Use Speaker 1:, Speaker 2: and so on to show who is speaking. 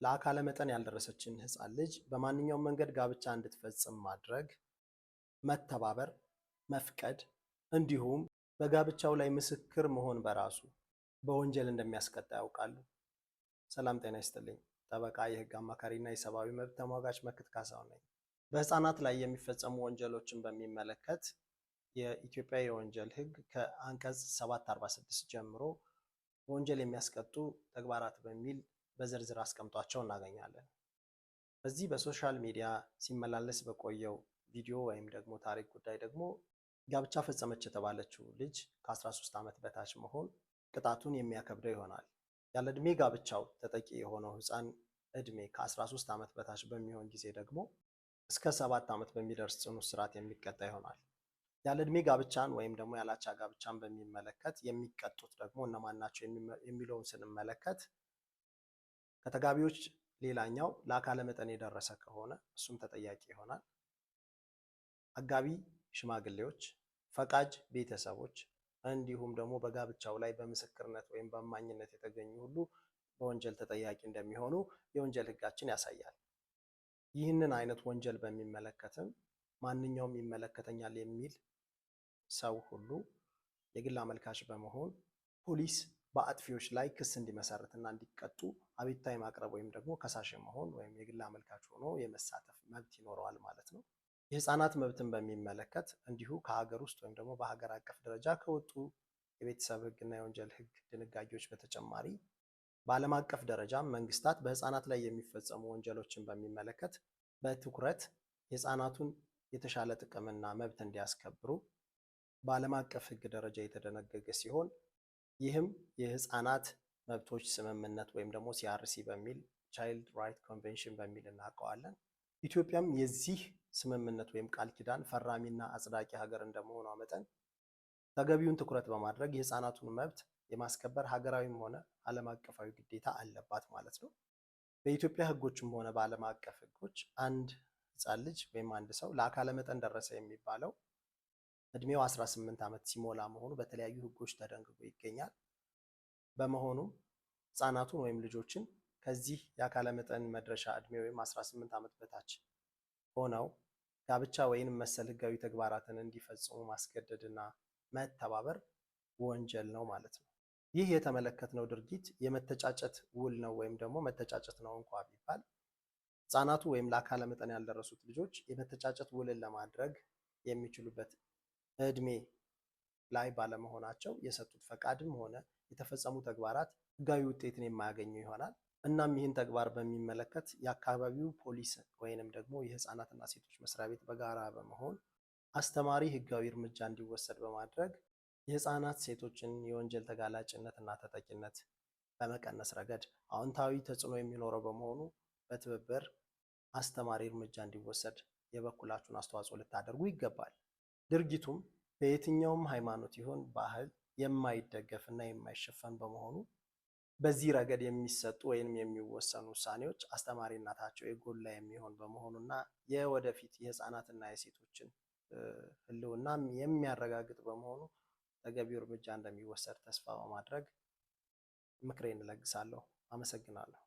Speaker 1: ለአካለ መጠን ያልደረሰችን ሕፃን ልጅ በማንኛውም መንገድ ጋብቻ እንድትፈጽም ማድረግ፣ መተባበር፣ መፍቀድ እንዲሁም በጋብቻው ላይ ምስክር መሆን በራሱ በወንጀል እንደሚያስቀጣ ያውቃሉ? ሰላም ጤና ይስጥልኝ። ጠበቃ፣ የህግ አማካሪና የሰብአዊ መብት ተሟጋች መክት ካሳሁን ነኝ። በህፃናት ላይ የሚፈጸሙ ወንጀሎችን በሚመለከት የኢትዮጵያ የወንጀል ህግ ከአንቀጽ 746 ጀምሮ በወንጀል የሚያስቀጡ ተግባራት በሚል በዝርዝር አስቀምጧቸው እናገኛለን። በዚህ በ social media ሲመላለስ በቆየው ቪዲዮ ወይም ደግሞ ታሪክ ጉዳይ ደግሞ ጋብቻ ፈጸመች የተባለችው ልጅ ከ13 ዓመት በታች መሆን ቅጣቱን የሚያከብደው ይሆናል። ያለ ዕድሜ ጋብቻው ተጠቂ የሆነው ህፃን ዕድሜ ከ13 ዓመት በታች በሚሆን ጊዜ ደግሞ እስከ 7 ዓመት በሚደርስ ጽኑ እስራት የሚቀጣ ይሆናል። ያለ ዕድሜ ጋብቻን ወይም ደግሞ ያላቻ ጋብቻን በሚመለከት የሚቀጡት ደግሞ እነማን ናቸው የሚለውን ስንመለከት ከተጋቢዎች ሌላኛው ለአካለ መጠን የደረሰ ከሆነ እሱም ተጠያቂ ይሆናል። አጋቢ ሽማግሌዎች፣ ፈቃጅ ቤተሰቦች እንዲሁም ደግሞ በጋብቻው ላይ በምስክርነት ወይም በእማኝነት የተገኙ ሁሉ በወንጀል ተጠያቂ እንደሚሆኑ የወንጀል ሕጋችን ያሳያል። ይህንን አይነት ወንጀል በሚመለከትም ማንኛውም ይመለከተኛል የሚል ሰው ሁሉ የግል አመልካች በመሆን ፖሊስ በአጥፊዎች ላይ ክስ እንዲመሰርትና እንዲቀጡ አቤቱታ የማቅረብ ወይም ደግሞ ከሳሽ መሆን ወይም የግል አመልካች ሆኖ የመሳተፍ መብት ይኖረዋል ማለት ነው። የህፃናት መብትን በሚመለከት እንዲሁ ከሀገር ውስጥ ወይም ደግሞ በሀገር አቀፍ ደረጃ ከወጡ የቤተሰብ ህግና የወንጀል ህግ ድንጋጌዎች በተጨማሪ በዓለም አቀፍ ደረጃም መንግስታት በህፃናት ላይ የሚፈጸሙ ወንጀሎችን በሚመለከት በትኩረት የህፃናቱን የተሻለ ጥቅምና መብት እንዲያስከብሩ በዓለም አቀፍ ህግ ደረጃ የተደነገገ ሲሆን ይህም የህፃናት መብቶች ስምምነት ወይም ደግሞ CRC በሚል Child Right Convention በሚል እናውቀዋለን። ኢትዮጵያም የዚህ ስምምነት ወይም ቃል ኪዳን ፈራሚና አጽዳቂ ሀገር እንደመሆኗ መጠን ተገቢውን ትኩረት በማድረግ የህፃናቱን መብት የማስከበር ሀገራዊም ሆነ ዓለም አቀፋዊ ግዴታ አለባት ማለት ነው። በኢትዮጵያ ህጎችም ሆነ በዓለም አቀፍ ህጎች አንድ ህፃን ልጅ ወይም አንድ ሰው ለአካለ መጠን ደረሰ የሚባለው እድሜው 18 ዓመት ሲሞላ መሆኑ በተለያዩ ህጎች ተደንግጎ ይገኛል። በመሆኑም ህፃናቱን ወይም ልጆችን ከዚህ የአካለ መጠን መድረሻ እድሜ ወይም 18 ዓመት በታች ሆነው ጋብቻ ወይንም መሰል ህጋዊ ተግባራትን እንዲፈጽሙ ማስገደድና መተባበር ወንጀል ነው ማለት ነው። ይህ የተመለከትነው ድርጊት የመተጫጨት ውል ነው ወይም ደግሞ መተጫጨት ነው እንኳ ቢባል ህፃናቱ ወይም ለአካለ መጠን ያልደረሱት ልጆች የመተጫጨት ውልን ለማድረግ የሚችሉበት እድሜ ላይ ባለመሆናቸው የሰጡት ፈቃድም ሆነ የተፈጸሙ ተግባራት ህጋዊ ውጤትን የማያገኙ ይሆናል። እናም ይህን ተግባር በሚመለከት የአካባቢው ፖሊስ ወይንም ደግሞ የህፃናትና ሴቶች መስሪያ ቤት በጋራ በመሆን አስተማሪ ህጋዊ እርምጃ እንዲወሰድ በማድረግ የህፃናት ሴቶችን የወንጀል ተጋላጭነት እና ተጠቂነት በመቀነስ ረገድ አዎንታዊ ተጽዕኖ የሚኖረው በመሆኑ በትብብር አስተማሪ እርምጃ እንዲወሰድ የበኩላችሁን አስተዋጽኦ ልታደርጉ ይገባል። ድርጊቱም በየትኛውም ሃይማኖት ይሁን ባህል የማይደገፍ እና የማይሸፈን በመሆኑ በዚህ ረገድ የሚሰጡ ወይም የሚወሰኑ ውሳኔዎች አስተማሪነታቸው የጎላ የሚሆን በመሆኑና የወደፊት የህፃናትና የሴቶችን ህልውናም የሚያረጋግጥ በመሆኑ ተገቢው እርምጃ እንደሚወሰድ ተስፋ በማድረግ ምክሬን እለግሳለሁ። አመሰግናለሁ።